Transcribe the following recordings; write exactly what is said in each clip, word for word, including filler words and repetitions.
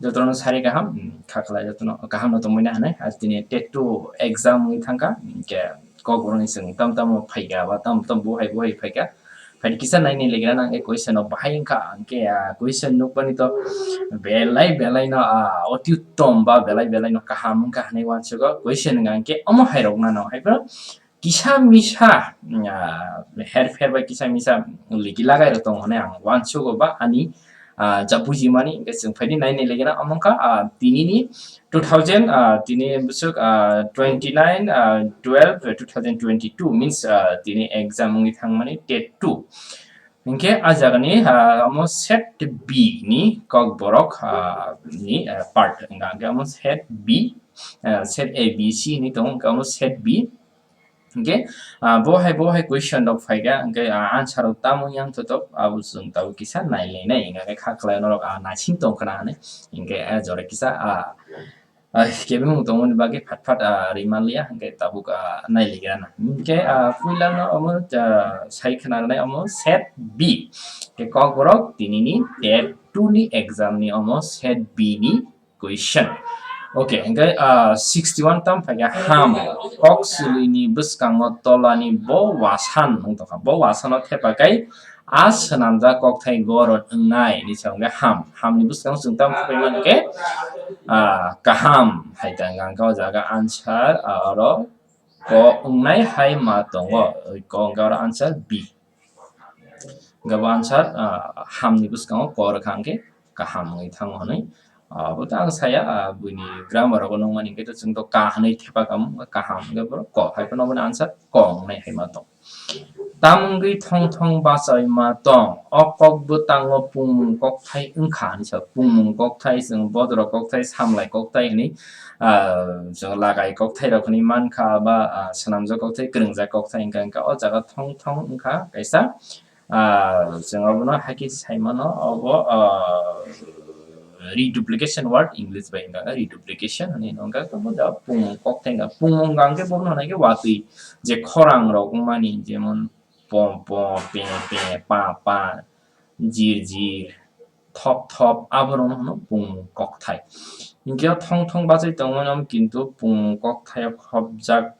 Jotono sari kaham, hmm, kha khlai jotono kaham no tongmani hanai. As tini TET two exam wngwi thangkha, hwnkhe kokborokni chwng tam tamo phaikha ba tam tam bo hai bo hai phaikha. Phai kisa naini legra nang e question no bahai wngkha, hwnkhe, ah, question nukmani to belai belai no, ah, oti uttom ba belai belai no kaham wngkha hinwi uansugo. Question wngkha hwnkhe omo hai rok nano hai phano kisa misa, ah, herpher bai kisa misa ligi lagai rok tongo hinwi ang uansugo ba ani, ah, ja bujimani hwnkhe chwng phaidi naini legra omo wngkha, ah, tinini two thousand, ah, tini bwswk, ah, twenty nine, ah, twelve, two thousand twenty two means, ah, tini exam wngwi thangmani TET two. Hwnkhe ah jagani, ah, omo set B ni kokborok, ah, ni, ah, part wngkha. Hwnkhe omo set B, ah, set A B C hinwi tongo, hwnkhe omo set B. Hwnkhe, ah, bo hai, bo hai question rok phaikha, hwnkhe, ah, answer rok tamo yang totok, abo chwng tabuk kisa nailainai, hwnkhe kha khlai norok, ah, naising tongkhna hinwi, hwnkhe, ah, jora kisa, ah, ah, kebengmung tongmani bagwi phat phat, ah, rwima liya, hwnkhe tabuk, ah, nailaigwrana. Hwnkhe, ah, puila no omo, ah, sai khna rwnai omo set B. Hwnkhe kokborok tinini TET two ni exam ni omo set B ni question. Okay, hwnkhe, ah, sixty one tam phaikha ham. Kok swlwini bwskango tolani bo wasan wng tongkha. Bo wasano thepakai a swnamjak kokthai goron wngnai hinwi sa hwnkhe ham. Hamni bwskango chwng tam phaimani hwnkhe, ah, kaham hai ta wngkha. Hwnkhe o jaga answer, ah, oro ko wngnai hai ma tongo. Ko hwnkhe oro answer B. Hwnkhe bo answer, ah, hamni bwskango ko rwkha hwnkhe kaham wngwi thango hinwi. Ah, bo to ang saya, ah, buini grammar rogo nukmani hwnkhe to chwng to ka hinwi thepa kamo, kaham hwnkhe borok ko hai phano boni answer ko wngnai hai ma tong. Tam wngwi thong thong bachai ma tong. O kok bwtango pungmung kokthai wngkha hinwi sa. Pungmung kokthai, chwng bodorok kokthai, samlai kokthai hinwi, ah, chwng lagai kokthai rok hinwi mankha ba, ah, swnamjak kokthai, kwrwngjak kokthai wngkha, wngkha. O jaga thong thong wngkha kaisa, ah, chwng obono hakhe sai mano, obo, ah, reduplication word, English bai wngkha khe reduplication hinwi wngkha khe bo jaga pungmung kokthai wngkha. Pungmung wngkha hwnkhe bono hwnwi khe watwi je khorang rok wngmani, jemon pom pom, pe pe, pa pa, jir jir, thop thop, aborokno hwno pungmung kokthai. Hinkhe o thong thong bachai tongmani omo kintu pungmung kokthaio khopjak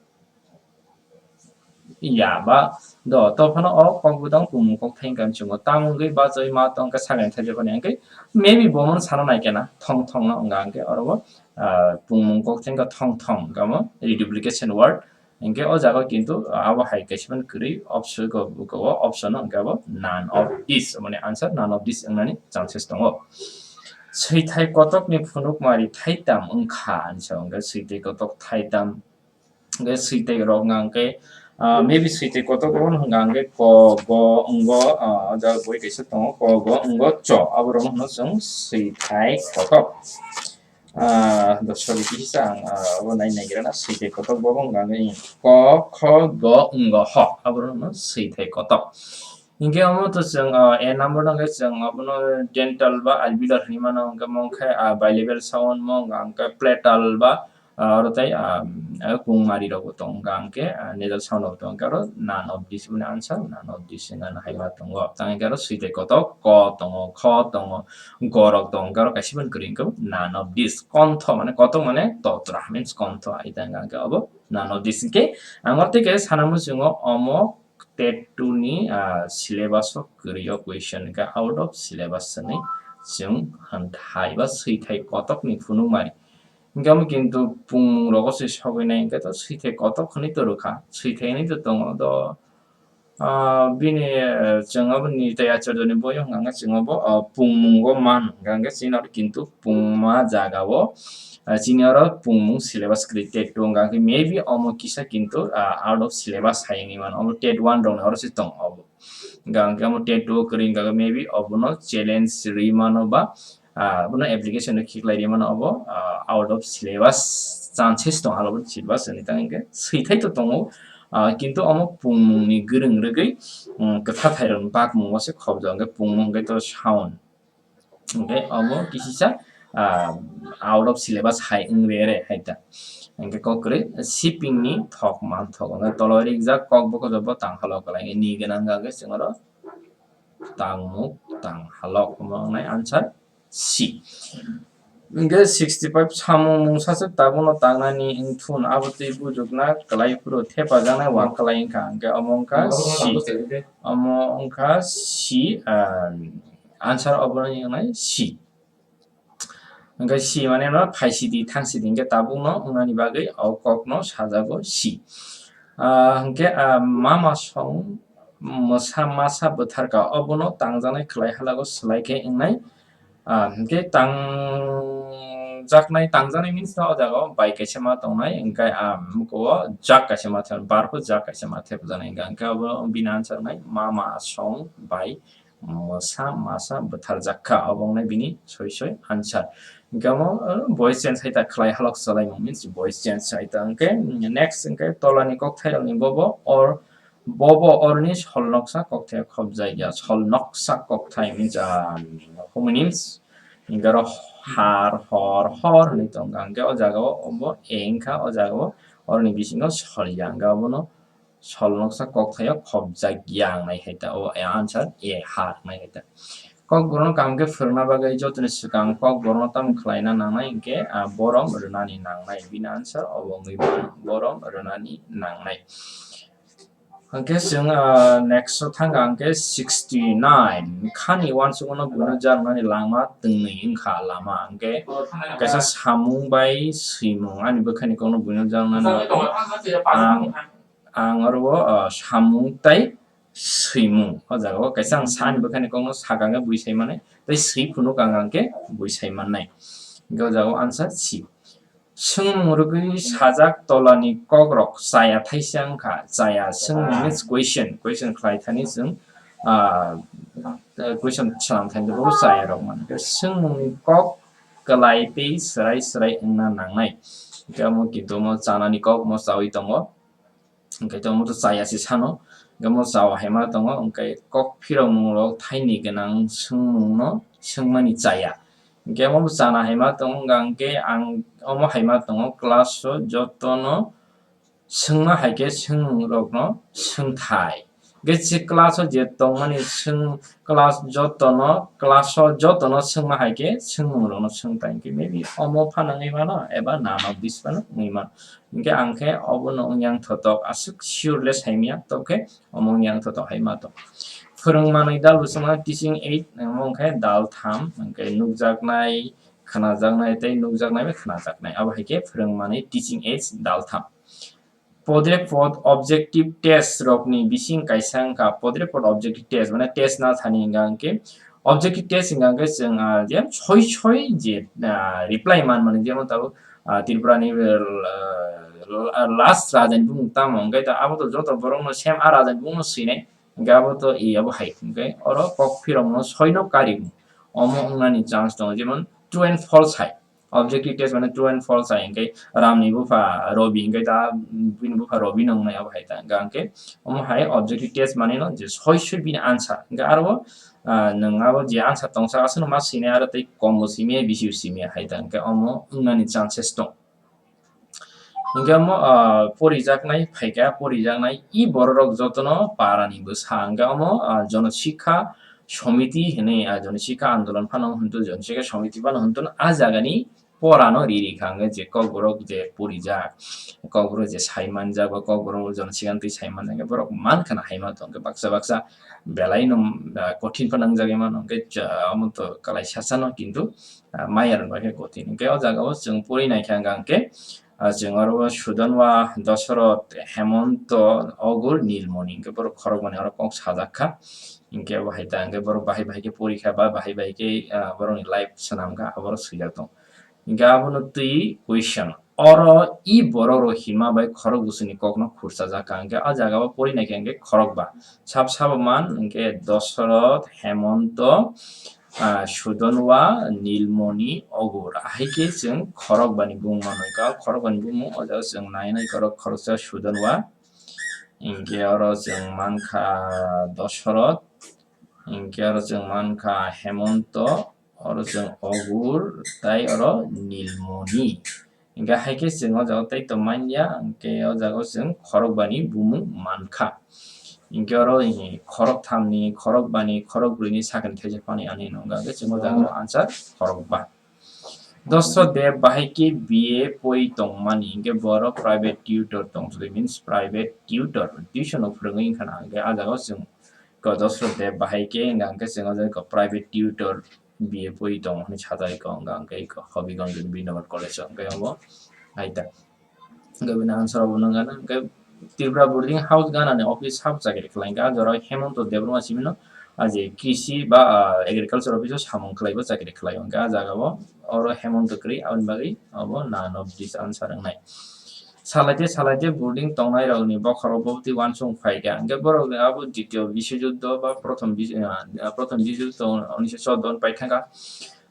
ya ba do, to phano o kok bwtang pungmung kokthai wngkha hinwi chwngo. Tamo wngwi bachai ma tong khe sakni thaijakmani hwnkhe maybe bomono sana nai khe na thong thong no wngkha hwnkhe oro bo, ah, pungmung kokthai wngkha thong thong, wngkha omo reduplication word. Hinkhe o jaga kintu abo hai kaisa phano kwrwi option ko, ko option no hwnkhe abo none of this, mane answer none of this wngnani chances tongo. Swithai kotokni phunukmari thaitam wngkha hinwi sa hwnkhe swithai kotok thaitam. Hwnkhe swithai rok wngkha hwnkhe, ah, maybe swithai kotok rok wngkha hwnkhe ko, go, ngo, ah, o jaga boi kaisa tongo, ko, go, ngo, cho, aborokno hwno chwng swithai kotok. Ah, do, sorry, kisa ang, ah, abo nai naigira na, swithai kotok bo wngkha hwnkhe ko, kho, go, ngo, ho, aborokno swithai kotok. Hinkhe omo to chwng, ah, A number no hwnkhe chwng abono dental ba alveolar hinwi mano, hwnkhe omo wngkha, ah, bilabial sound mo wngkha hwnkhe palatal ba, ah, oro tei, ah, ah, kungmari rok bo tongo hwnkha hwnkhe, ah, nasal sound rok tongo hwnkhe oro none of this boni answer, none of this wngkha hai ma tongo. Tamo hwnkhe oro swithai kotok ko tongo, kho tongo, go rok tongo hwnkhe oro kaisa phano kwrwi hwnkhe none of this. Kontho mane kotok mane totra means kontho, ai ta wngkha hwnkhe obo none of this. Hinkhe ang oro tei kaisa sana muchungo omo TET two ni, ah, syllabus o kwrwi o question hwnkhe out of syllabus hinwi chwng hwnthai ba swithai kotokni phunukmari. Hwnkhe omo kintu pungmung rogo se sogwi nai hwnkhe to swithai kotok hinwi to rwkha, swithai hinwi to tongo do, ah, bini, eh, chwng aboni tei acharyoni boyo hwnkha hwnkhe chwng abo, ah, pungmungo man hwnkha hwnkhe chini oro kintu pungma jaga o, ah, chini oro pungmung syllabus created tong hwnkha hwnkhe maybe omo kisa kintu, ah, out of syllabus hai wngwi mano, omo TET one rokni oro se tong obo. Hwnkha hwnkhe omo TET two kwrwi hwnkha khe maybe obono challenge rwi mano ba, ah, abono application rwi khiklai rwi mano obo, ah, out of syllabus chances tong aro syllabus ni tang hwnkhe swithai to tongo, ah, kintu omo pungmung ni gwrwng rwgwi, um, kwtha thairok ni bakmung o se khobjak hwnkhe pungmung hwnkhe to sound. Hwnkhe omo kisisa, ah, out of syllabus hai wng re re hai ta. Hwnkhe kok kwrwi siping ni thok man thok hwnkhe tolo rijak kok bokojo bo tang halo kwlai ni gwnang hwnkhe chwng oro tangmuk tang halok omo wngnai answer C. Hwnkhe sixty five samung mungsa se tabukno tangnani wngthun, abo twi bujukna kwlai phuru thepajaknai uakwlai wngkha, hwnkhe omo wngkha si, omo wngkha si, ah, answer obono wngnai si. Hwnkhe si mane no phaisidi thangsidi hwnkhe tabukno wngnani bagwi o kokno sajago si. Ah, hwnkhe, ah, mama song mwsa masa bwtharkha, obono tangjaknai kwlai halago swlai khe wngnai. Ah, hwnkhe tangjaknai, tangjaknai means no o jaga o bai kaisa ma tongnai, hwnkhe, ah, muko o jak kaisa ma thep, verb o jak kaisa ma thepjaknai, hwnkhe abo bini answer wngnai mama song bai mwsa masa bwtharjak kha, obo wngnai bini soi soi answer. Hwnkhe omo, uh, voice change hai ta khlai halok chalaimung means voice change hai ta. Hwnkhe next hwnkhe tolani kokthairokni bobo or, bobo orni sol noksa kokthai khobjak ya, sol noksa kokthai means, ah, homonyms. Hwnkhe oro har, hor, hor hinwi tongkha. Hwnkhe o jaga o obo e wngkha, o jaga o oroni bisingo sol ya, hwnkhe obono sol noksa kokthaio khobjak ya wngnai hai ta, o answer e, har wngnai hai ta. Kokborokno kaham khe phwrwngna bagwi jotoni swkang kokborokno tamo khlaina nangnai hwnkhe, ah, borom rwnani nangnai, bini answer obo wngwi mano, borom rwnani nangnai. Hwnkhe chwng, ah, next o thangkha hwnkhe sixty nine, khani uansukmano buino jar wngnani langma twngnwi wngkha lama, hwnkhe kaisa samung bai swimung, ani bwkhani kokno buino jar wngnani ang Ang oro o, ah, samung tai swimung. O jaga o kaisa ang sani bwkhani kokno saka hwnkhe bui sai mannai, tei swi phunuk ang hwnkhe bui sai mannai. Hwnkhe o jaga o answer si. Swngmung rwgwi sajak tolani kokrok chaya thaisa wngkha. Chaya swngmung means question. Question khlai thani chwng, ah, question salam thani bo chaya rok mano. Swngmungni kok kwlai tei swrai swrai wngna nangnai. Hwnkhe omo kintu omo chanani kok omo chaui tongo. Hwnkhe to omo to chaya se sano, hwnkhe omo chao hai ma tongo, hwnkhe kok phirokmung rok thaini gwnang swngmung no swngmani chaya. Hwnkhe omo chana hai ma tongo, hwnkhe ang omo hai ma tongo, class o joto no swngma hai khe swngmung rok no swngthai. Hwnkhe se class o je tongmani swng, class joto no, class o joto no swngma hai khe swngmung rok no swngthai. Hwnkhe maybe omo phano wngwi mano, eba none of this phano wngwi mano. Hwnkhe ang khe obono wng yang thotok, aswk sure le saimanya, tobokhe omo wng yang thotok hai ma tong. Phwrwng manwi dal bwswkma teaching aid, omo wng khe dal tham, hwnkhe nukjaknai, khwnajaknai tei nukjaknai bai khwnajaknai. Abo hai khe phwrwng manwi teaching aids dal tham. Podre pod objective test rokni bising kaisa wngkha podre pod objective test, mane test na thani hwnka hwnkhe objective test hwnka hwnkhe chwng, ah, je soi soi je, ah, reply man mani, jemon tabuk, ah, Tripura ni, ah, last raja ni bumung tamo hwnkhe ta abo to joto borok no same a raja ni bumung no swinai, hwnkhe abo to e abo hai hwnkhe oro kok phirok no soi no kari omo wngnani chance tongo, jemon true and false hai. Objective test mane true and false hai hwnkhe Ramni bupha Robi hwnkhe ta bini bupha Robi no wngnai abo hai ta hwnkha hwnkhe omo hai objective test manwi no je soi soi bini answer hwnkhe aro, ah, nwng abo je answer tongsa aswkno ma swinai aro tei kom bo swimaya bisi bo swimaya hai ta hwnkhe omo wngnani chances tong. Hwnkhe omo, ah, porijaknai phaikha, porijaknai i bororok jotono parani bwsa hwnkhe omo, ah, Jonosikha Somiti hinwi, ah, Jonosikha Andolon phano hwntu, Jonosikha Somiti phano hwntu a jagani porano riri kha hwnkhe je kokborok je porijak, kokborok je saimanjak ba kokborok Jonosikha twi saimanjak hwnkhe borok mankhana hai ma tongkhe baksa baksa belai no, ah, kothin phano wngjagwi mano hwnkhe, ah, omo to kwlai sasano kintu, ah, maya rwna khe kothin. Hwnkhe o jaga o chwng pori naikha hwnkha hwnkhe, ah, chwng oro o Sudonwa, Dosoroth, Hemonto, Ogur, Nilmoni hwnkhe borok khorokmani oro kok sajak kha. Hwnkhe bo hai ta hwnkhe borok bahai bahai khe pori kha ba bahai bahai khe, ah, borokni life swnam kha, aborok swijak tongo. Hwnkhe abono twi question. Oro i borok rok hima bai khorok bwswkni kokno khurchajak kha. Hwnkhe o jaga o pori naikha hwnkhe khorokba. Sab sabo man hwnkhe Dosoroth, Hemonto, ah, Sudonwa, Nilmoni, Ogur. Ahai khe chwng khorokbani bumung manwi kha. Khorokbani bumung o jaga chwng nai nai khorok khoroksa Sudonwa. Hwnkhe oro chwng mankha Dosoroth. Hwnkhe oro chwng mankha Hemonto. Oro chwng Ogur, tai oro Nilmoni. Hwnkhe hai khe chwng o jaga tei tongmanya, hwnkhe o jaga o chwng khorokbani bumung mankha. Hwnkhe oro khorok thamni, khorok bani, khorok brwini sakni thaisa phani ani hwnka hwnkhe chwng o jaga o answer khorok ba. Dosro Deb bahai khe B A poi tongmani, hingke boro private tutor tong, means private tutor, tuition o phwrwngwi wngkha na, hingke ah jagao chwng ko Dosro Deb bahai khe wngkha, hingke chwng o jaga ko private tutor B A poi tong hinwi sajagwi ko wngkha, hingke ko Hobiganj Bidyanabad College o, hingke omo hai ta. Hingke bini answer obo nangkha na, hingke Tripura Boarding House ganani office sabo chakri khlai, hingke ah jorao Hemonto Debbarma simino, ah, je krishi ba, ah, agriculture office o samung khlaibo chakri khlaio, hingke ah jagao oro Hemonto kwrwi, aboni bagwi obo none of this answer wngnai. Salaite salaite boarding tongnai rokni bokhoro bobotwi uansuk phaikha, hingke borok abo ditiyo biswjuddo ba prothom bis-, ah, prothom biswjuddo unisho choddo paithaka.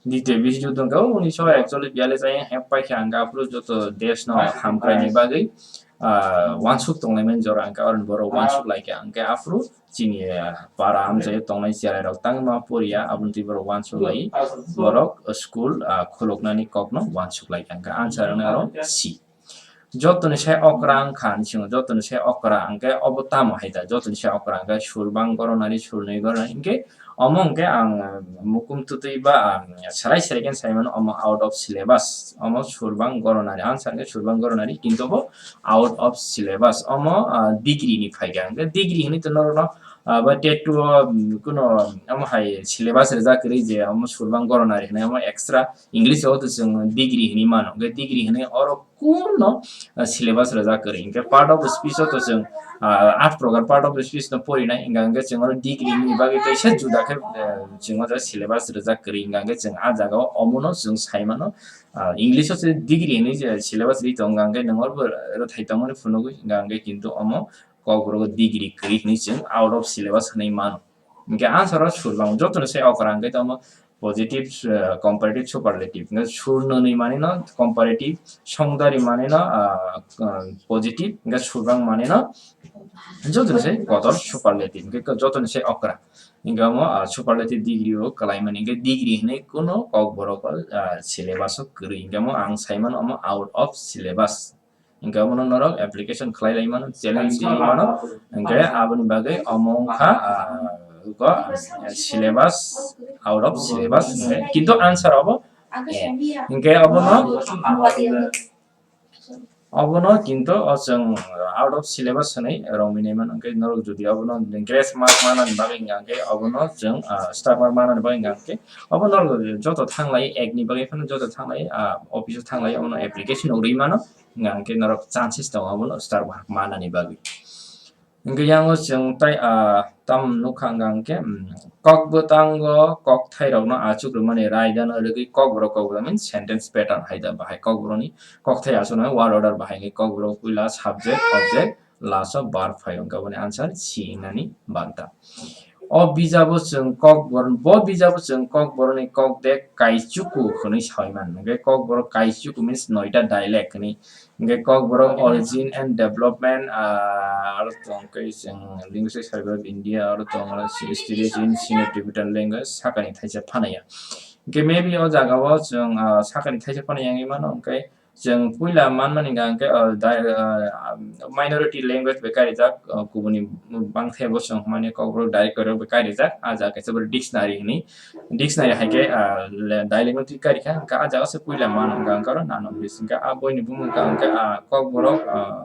Ditiyo biswjuddo hwnkhe unisho ekchollish biyallish ayang hep paikha, hwnkhe aphuru joto desh no hamkraini bagwi, ah, uansuk tonglaimani jora hwnkhe, aro borok uansuk laikha, hwnkhe aphuru chini, ah, para amchaio tongnai cherai rok tangma poriya, aboni twi borok uansuk lai, borok school, ah, khuluknani kokno uansuk laikha, hwnkhe answer wngkha aro C. Jotoni sai okra wngkha hinwi swngo, jotoni sai okra hwnkhe obo tamo hai da, jotoni sai okra hwnkhe sur bang goronari, sur nwi goronari, hwnkhe omo hwnkhe ang mukum twtwi ba ang serai serai khe sai mano, omo out of syllabus, omo sur bang goronari, answer hwnkhe sur bang goronari, kintu bo out of syllabus, omo, ah, degree ni phaikha, hwnkhe degree hinwi to norokno, ah, ba TET two o, um, kuno omo hai syllabus rijak kwrwi je omo sur bang goronari hinwi omo extra English o to chwng degree hinwi mano, hwnkhe degree hinwi oro Kuno, ah, syllabus rwjak kwrwi. Hwnkhe part of speech o to chwng, ah, aat prokar part of speech no porinai, hwnkha hwnkhe chwng oro degree ni bagwi kaisa juda khe, eh, chwng o jaga syllabus rwjak kwrwi, hwnkha hwnkhe chwng ah jaga o omono chwng sai mano, ah, English o se degree hinwi je syllabus ri tongo, hwnkha hwnkhe nwng oro bo rwthai tongmani phunugwi, hwnkha hwnkhe kintu omo Kokborok o degree kwrwi hinwi chwng out of syllabus hinwi mano. Hwnkhe answer o sur bang jotono se okra hwnkhe tamo positive, eh, comparative, superlative. Hwnkhe sur nwnwi manwi no comparative, songdari manwi no, ah, ah, positive, hwnkhe sur bang manwi no jotono se kotor superlative, hwnkhe jotono se okra. Hwnkhe omo, ah, superlative degree o kwlai mani, hwnkhe degree hinwi kuno Kokborok o, ah, syllabus o kwrwi, hwnkhe omo ang sai mano omo out of syllabus. Hingke omono norok application khlai lai mano, challenge di lai mano. Hingke aboni bagwi omo wngkha, ah, ko, ah, syllabus, out of syllabus hingke. Kintu answer obo, eh, hingke obono, obono kintu o chwng out of syllabus hinwi romwi nai mano. Hingke norok jodi obono grace mark manani bagwi hingka hingke obono chwng, ah, star mark manani bagwi hingka hingke obo norok joto thanglai ek ni bagwi phano joto thanglai, ah, office o thanglai obono application rwi mano. Hingka hingke norok chances tongo abono star mark manani bagwi. Hingke yango chwng tai, ah, tam nukha hingka hingke, mm, kok bwtango kokthairokno achuk rwmani raida no rwgwi kokborok, kokborok means sentence pattern hai da bahai kokborokni kokthai achuknai word order bahai hingke kokborok puila subject, object, last o verb phai hingke aboni answer C hingnani banta. O bijabo chwng kokborok, bo bijabo chwng kokborokni kok de kaichuku hwnwi saui mano. Hwnkhe kokborok kaichuku means noita dialect hwnwi. Hwnkhe kokborok origin and development, ah, aro tong khe chwng Linguistic Survey of India, aro tong aro studies in Sino-Tibetan language, sakani thaisa phanaya. Hwnkhe maybe o jagao chwng, ah, sakani thaisa phanaya wngwi mano, hwnkhe Chwng puila manmani hwnka hwnkhe, o, da-, o, minority language bai karijak, o, kubuni bangthai bo chwng hwnmani kokborok direct kwrwk bai karijak. Ah jaga kaisa bo dictionary hwnwi, dictionary hai khe, ah, le-, dialect no twi karikha, hwnkhe ah jaga se puila mano hwnka hwnkhe oro none of this hwnka, ah, boini bumung hwnka hwnkhe, ah, kokborok, ah,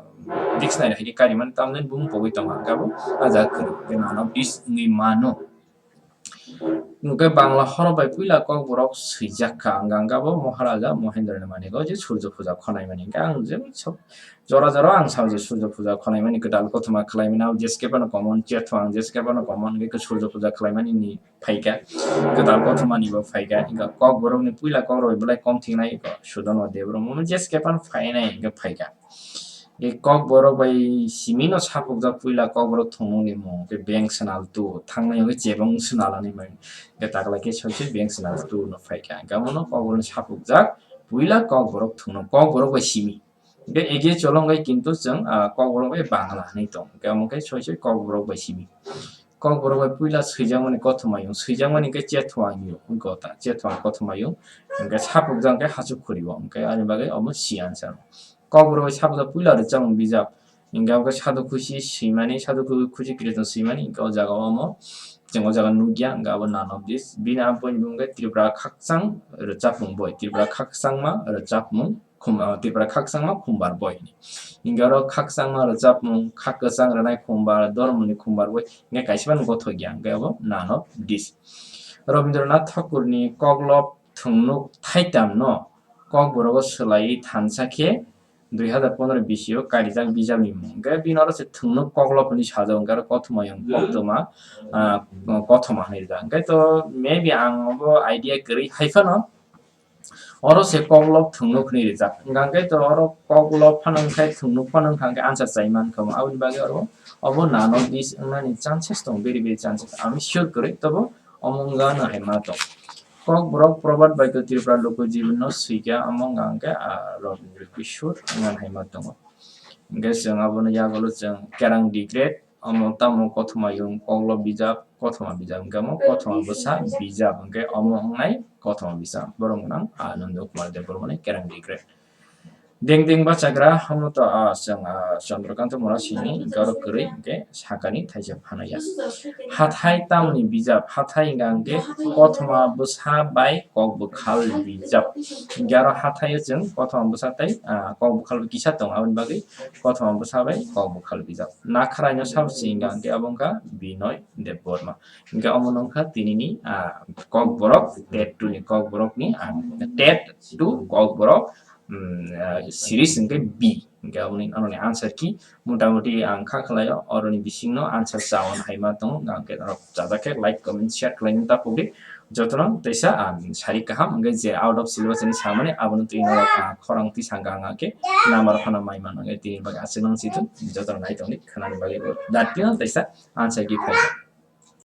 dictionary hai khe karimani tamni bumung pogwi tongo hwnka bo ah jaga kwrwk hwnkhe none of this wngwi mano. Hwnkhe Bangla horo bai puila kokborok swijak kha, hwnka hwnkhe abo Maharaja Mohendrani manwi o je Surjo puja khwnaimani. Hwnkhe ang je sab-, jora jora ang sao je Surjo puja khwnaimani, kwtal kothoma khwlaimani, abo jeskhe phano common, chetho ang jeskhe phano common, hwnkhe Surjo puja khwlaimani ni phaikha, kwtal kothomani bo phaikha, hwnkhe kokborokni puila kokrok bai belai kom thingnai, Sudono Debbarma jeskhe phano phainai hwnkhe phaikha. Hwnkhe kokborok bai simino sapukjak puila kokborok thwngmungni mung, hwnkhe bank swnal two, thangnai hwnkhe chebang swnal ani mung. Hwnkhe taklai khe soisoi bank swnal two no phaikha. Hwnkhe omono kokborokni sapukjak puila kokborok thwngno, kokborok bai simi. Hwnkhe ege cholong bai kintu chwng, ah, kokborok bai Bangla hinwi tong. Hwnkhe omo khe soisoi kokborok bai simi. Kokborok bai puila swijakmani kothomayung, swijakmani hwnkhe chethoang yung, hwnkhe o ta, chethoang kothomayung, hwnkhe sapukjak hwnkhe hachuk khuri o, hwnkhe ani bagwi omo C answer. Kokborok bai sapjak puila rwchapmung bijap. Hingke obo khe Sadhu Khusi swimani, Sadhu Khu-, Khusi Kiriton swimani, hingke o jaga o omo Chwng o jaga nukya, hwnkhe abo none of this. Bini a boi ni bumung khe Tripura khakchang rwchapmung boi, Tripura khakchangma rwchapmung khum-, ah, Tripura khakchangma khumbar boi hwnwi. Hwnkhe oro khakchangma rwchapmung, khak kwchang rwnai khumbar, dormoni khumbar boi, hwnkhe kaisa phano gothok ya, hwnkhe abo none of this. Rabindranath Thakurni koklop thwngnuk thaitam no Kokborok o swlaiwi thansa khe dui hazar pondro bisio kaijak bijapni mung. Hwnkhe bini oro se thwngnuk koklop hwnwi sajak, hwnkhe aro kothoma yang koktwma, ah, kothoma hwnwi rijak. Hwnkhe to maybe ang bo idea kwrwi hai phano oro se koklop thwngnuk hwnwi rijak. Hwnkhe to oro koklop phano wngkha, thwngnuk phano wngkha, hwnkhe answer chai mankha. Aboni bagwi oro obo none of this wngnani chances tongo, very, very chances. Ami sure kwrwi, tobo omo wngano hai ma tong. Kokborok Probad Baikho Tripura Lokojibono swikha, omo wngkha hwnkhe, ah, Rabindra Kishore wngna hai ma tongo. Hwnkhe chwng abono yagulo chwng Kerang Digret, omo tamo kothoma yung koklop bijap, kothoma bijap, hwnkhe omo kothoma bwsa bijap, hwnkhe omo wngnai kothoma bwsa. Borok gwnang, ah, Nanda Kumar Debbarmani Kerang Digret. Ding ding bachagra, omo to, ah, chwng, ah, Chandrakanta Murasini, hwnkhe oro kwrwi, hwnkhe sakani thaisa phanaya. Hathai tamni bijap, hathai hwnkha hwnkhe kothoma bwsa bai kok bwkhal bijap. Hwnkhe oro hathai o chwng kothoma bwsa tei, ah, kok bwkhal kisa tongo, aboni bagwi kothoma bwsa bai kok bwkhal bijap. Nakharaino sabo se hwnkha hwnkhe abo wngkha Binoy Debbarma. Hwnkhe omo wngkha tinini, ah, Kokborok, tet two ni Kokborokni, ah, tet two Kokborok, mm, ah, series hwnkhe B. Hwnkhe aboni, anoni answer key, motamuti ang kha khlaio, oroni bisingno answer chawan hai ma tongo, hwnkhe norok chajak khe like, comment, share khlaina ta pogdi. Jotono teisa, ah, sari kaham, hwnkhe je out of syllabus ni samani, abono twi norok, ah, khorang twi sangka hwnkhe number phano mai mano, hwnkhe tini bagwi aswk nang situ, jotono nai tongdi, khwnani bagwi bo. Datino teisa answer key phai.